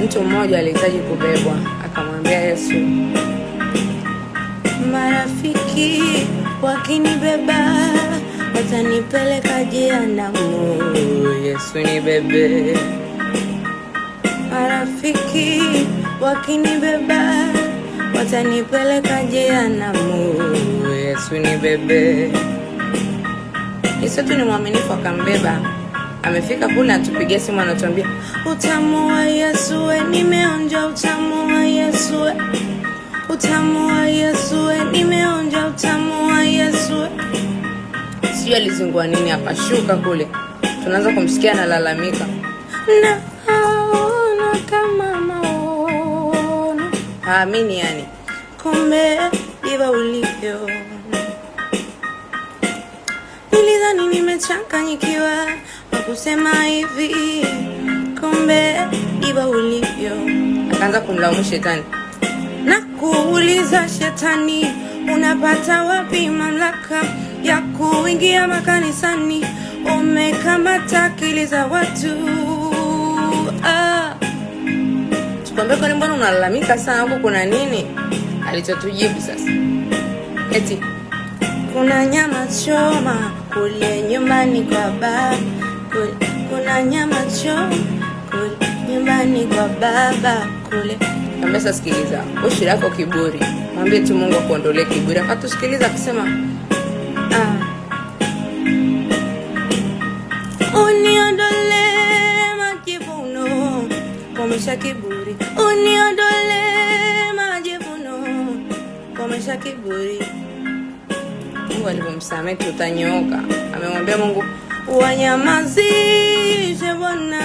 Mtu mmoja alihitaji kubebwa, akamwambia Yesu, Marafiki wakinibeba watanipeleka jehanamu. Yesu nibebe. Marafiki wakinibeba watanipeleka jehanamu. Yesu nibebe. Yesu tu ni mwaminifu, akambeba. Amefika kule, atupigia simu, anatuambia Utamu wa Yesu we, nimeonja utamu wa Yesu we. Utamu wa Yesu we, nimeonja utamu wa Yesu we. Sijui alizingua nini, akashuka kule, tunaanza kumsikia analalamika, Naona kama maono, haamini yani. Kumbe ndivyo ulivyo. Nilidhani nimechanganyikiwa kwa kusema hivi, kumbe ndivyo ulivyo. Akaanza kumlaumu shetani. Na kuuliza shetani, unapata wapi mamlaka ya kuingia makanisani? Umekamata akili za watu ah. Tukwambia, kwani mbona unalalamika sana huko, kuna nini? Alichotujibu sasa eti Kuna nyama choma kule nyumbani kwa baba, kuna nyama choma kule nyumbani kwa baba kule. Kaambia sasa, sikiliza, wewe shida yako kiburi, mwambie tu Mungu akuondolee kiburi. Akatusikiliza akasema, Ah. Uniondole majivuno, komesha kiburi. Uniondole majivuno, komesha kiburi. Mungu alivyomsamehe tutanyooka. Amemwambia Mungu Wanyamazishe Bwana.